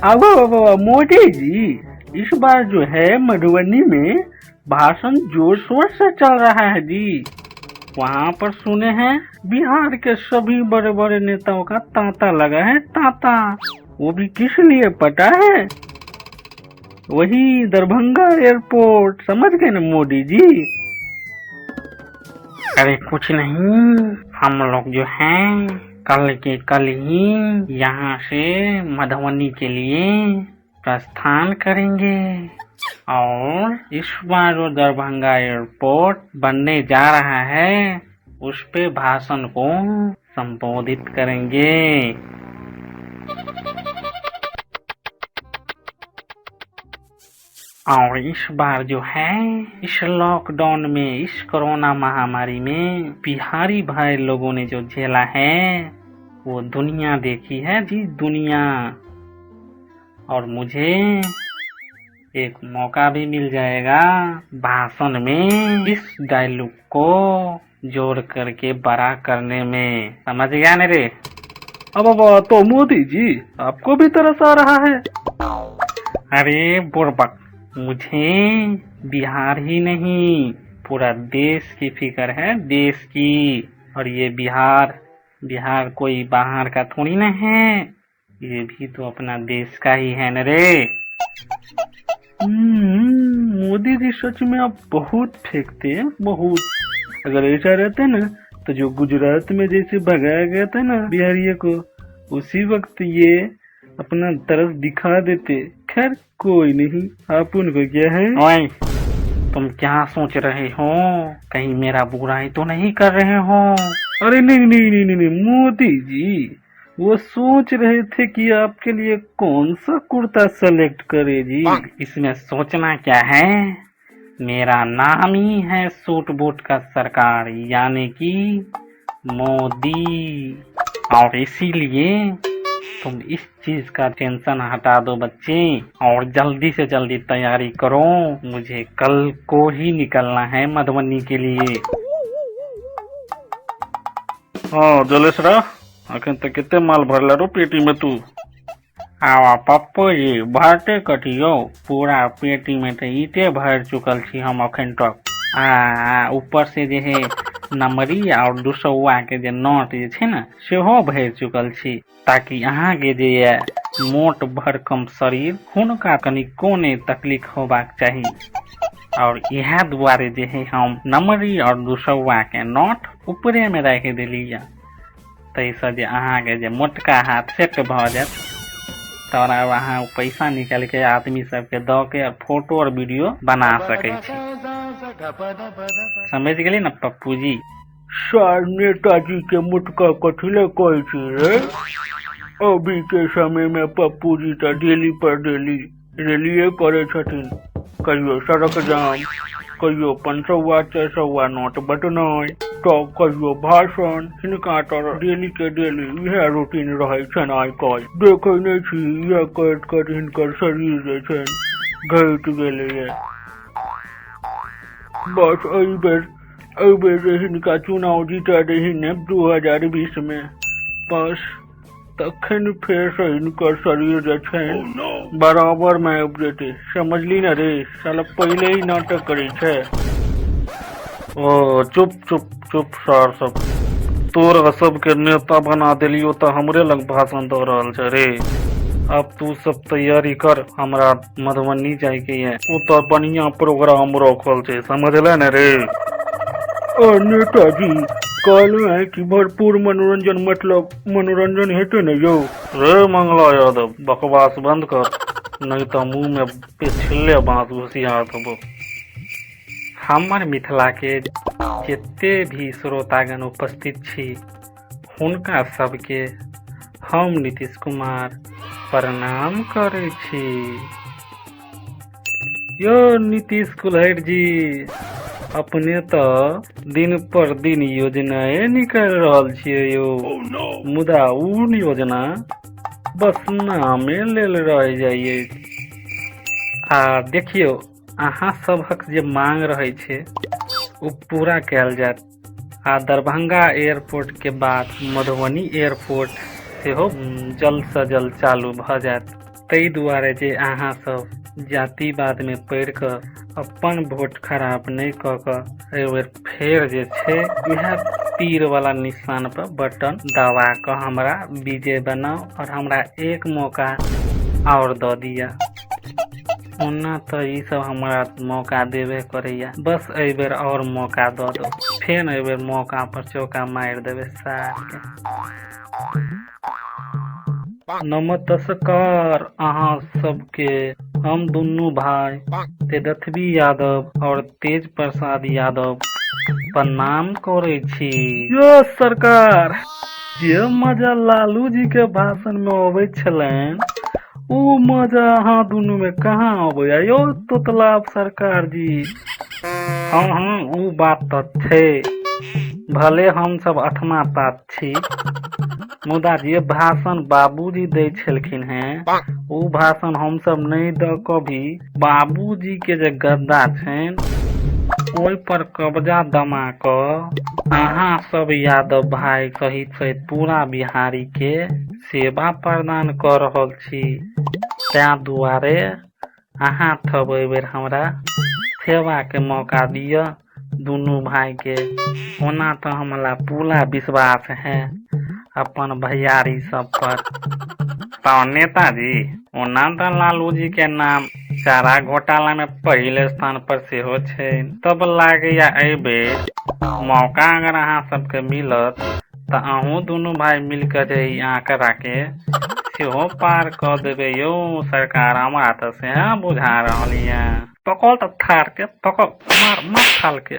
अब मोदी जी, इस बार जो है मधुबनी में भाषण जोर शोर से चल रहा है जी। वहाँ पर सुने हैं बिहार के सभी बड़े बड़े नेताओं का तांता लगा है, तांता। वो भी किस लिए पता है? वही दरभंगा एयरपोर्ट, समझ गए ना मोदी जी? अरे कुछ नहीं, हम लोग जो हैं कल के कल ही यहाँ से मधुबनी के लिए प्रस्थान करेंगे और इस बार जो दरभंगा एयरपोर्ट बनने जा रहा है उस पे भाषण को संबोधित करेंगे। और इस बार जो है इस लॉकडाउन में, इस कोरोना महामारी में बिहारी भाई लोगों ने जो झेला है वो दुनिया देखी है जी, दुनिया। और मुझे एक मौका भी मिल जाएगा भाषण में इस डायलॉग को जोड़ करके बड़ा करने में, समझ गया ना रे? अब तो मोदी जी आपको भी तरस आ रहा है। अरे बुड़बक, मुझे बिहार ही नहीं पूरा देश की फिक्र है, देश की। और ये बिहार, बिहार कोई बाहर का थोड़ी ना है, ये भी तो अपना देश का ही है न रे। मोदी जी सच में आप बहुत फेंकते हैं, बहुत। अगर ऐसा रहते ना तो जो गुजरात में जैसे भगाया गया था ना बिहारियों को, उसी वक्त ये अपना तरफ दिखा देते। खैर कोई नहीं, आप उनको क्या है। ओए, तुम क्या सोच रहे हो, कहीं मेरा बुराई तो नहीं कर रहे हो? अरे नहीं नहीं नहीं नहीं, नहीं मोदी जी, वो सोच रहे थे कि आपके लिए कौन सा कुर्ता सेलेक्ट करे जी। इसमें सोचना क्या है, मेरा नाम ही है सूट बूट का सरकार, यानी कि मोदी। और इसीलिए तुम इस चीज का टेंशन हटा दो बच्चे, और जल्दी से जल्दी तैयारी करो, मुझे कल को ही निकलना है मधुबनी के लिए। हाँ जलेसरा, अखन तक कितने माल भरला रो पेटी में तू? आवा पप्पू जी, भरते कटियो, पूरा पेटी में तो ईटे भर चुकल छी हम अखन तक। आ ऊपर से जे है नमरी और 200 के जे नोट जे छै ने सेहो भरि चुकल छी, ताकि अहाँ के जे ये मोट भरकम शरीर हुनका कनिको नहि तकलीफ होबाक चाही। और इएह दुआरे जे है हम नमरी और 200 के नोट ऊपरे में राखि देलियै, ताहिसँ जे अहाँके जे मोटका हाथ सेट भऽ जायत तोरा अहाँ पैसा निकालि के आदमी सबके दऽ के फोटो और वीडियो बना सकै छी। समझ गेली ना पप्पू जी? सर नेताजी के मोटका कथी ले कहै छी रे? अभी के समय में पप्पू जी तऽ डेली पर डेली रैलिये करै छथिन, कहियो सड़क जाम, कहियो 500 400 नोट बटनाइ, तऽ कहियो भाषण। हिनका तऽ डेली के डेली इएह रूटीन रहै छनि आइ काल्हि। देखै नहि छी इएह करैत करैत हिनकर शरीर जे छनि घटि गेलैए। बस एहि बेर जे हिनका चुनाव जीता दही ने 2020 में, बस तखन फेरसँ हिनकर शरीर जे छनि बराबर में आबि जेतै। समझली ने रे, साला पहिले ही नाटक करै छै। ओ चुप चुप चुप सार सब, तोरा सबके नेता बना देलियो तऽ हमरे लग भाषण दऽ रहल छै रे। अब तू सब तैयारी कर, हमरा मधुबनी जायके ये, ओतऽ बढ़िया प्रोग्राम रखल छै, समझले ने रे? ओ नेताजी कहलहुँ है कि भरपूर मनोरंजन, मतलब मनोरंजन हेतै ने यौ? रे मंगला यादव, बकवास बंद कर, नहीं तऽ मुँह में पिछले बाँस घुसिया देबो। हमर मिथिला के जते भी श्रोतागण उपस्थित छी हुनका सबके हम नीतीश कुमार प्रणाम करै छी। यो नीतीश कुल्हड़ जी, अपने तऽ दिन पर दिन योजनाए निकालि रहल छियै यौ, मुदा उ योजना बस नामे लेल रहि जाइए। आ देखियौ अहाँ सबहक जे मांग रहै छै ओ पूरा कयल जायत। आ दरभंगा एयरपोर्ट के बाद मधुबनी एयरपोर्ट सेहो जल्द सँ जल्द चालू भऽ जायत। ताहि दुआरे जे अहाँ सब जातिवादमे पड़ि कऽ अपन वोट खराब नहि कऽ कऽ एहिबेर फेर जे छै इएह तीर वाला निशान पर बटन दबा कऽ हमरा विजय बनाउ और हमरा एक मौका और दऽ दिअ। ओना तऽ ई सब हमरा मौका देबे करैया, बस एहिबेर और मौका दऽ दो, फेर एहिबेर मौका पर चौका मारि देबै सार के। नमस्कार अहाँ सबके, हम दुनू भाई तेजस्वी यादव और तेज प्रसाद यादव प्रणाम करै छी। यो सरकार, जे मजा लालू जी के भाषण में अबै छलनि ओ मजा अहाँ दुनू में कहाँ अबैया यौ तोतला सरकार जी। हँ हँ ओ बात तऽ छै, भले हम सब अठमा पास छी, मुदा जे भाषण बाबूजी दै छलखिन हेँ ओ भाषण हमसब नहि दऽ कऽ भी बाबूजी के जे गद्दा छनि ओहि पर कब्जा दमा कऽ अहाँ सब यादव भाई सहित सहित पूरा बिहारी के सेवा प्रदान कऽ रहल छी। तैं दुआरे अहाँ सब एहिबेर हमरा सेवा के मौका दिअ दुनू भाई के। ओना तऽ हमरा पूरा विश्वास है अपन भैयारी सब पर। तऽ नेताजी, ओना तऽ लालू जी के नाम चारा घोटाला में पहिल स्थान पर सेहो छै, तब लागैया एहिबेर मौका अगर अहाँ सबके मिलत तऽ अहूँ दुनू भाई मिल कऽ जे ई आंकड़ा के सेहो पार कऽ देबै यौ सरकार। हमरा तऽ सएह बुझा रहल यऽ। पकड़ तऽ थार के पकड़, मार मार थाल के।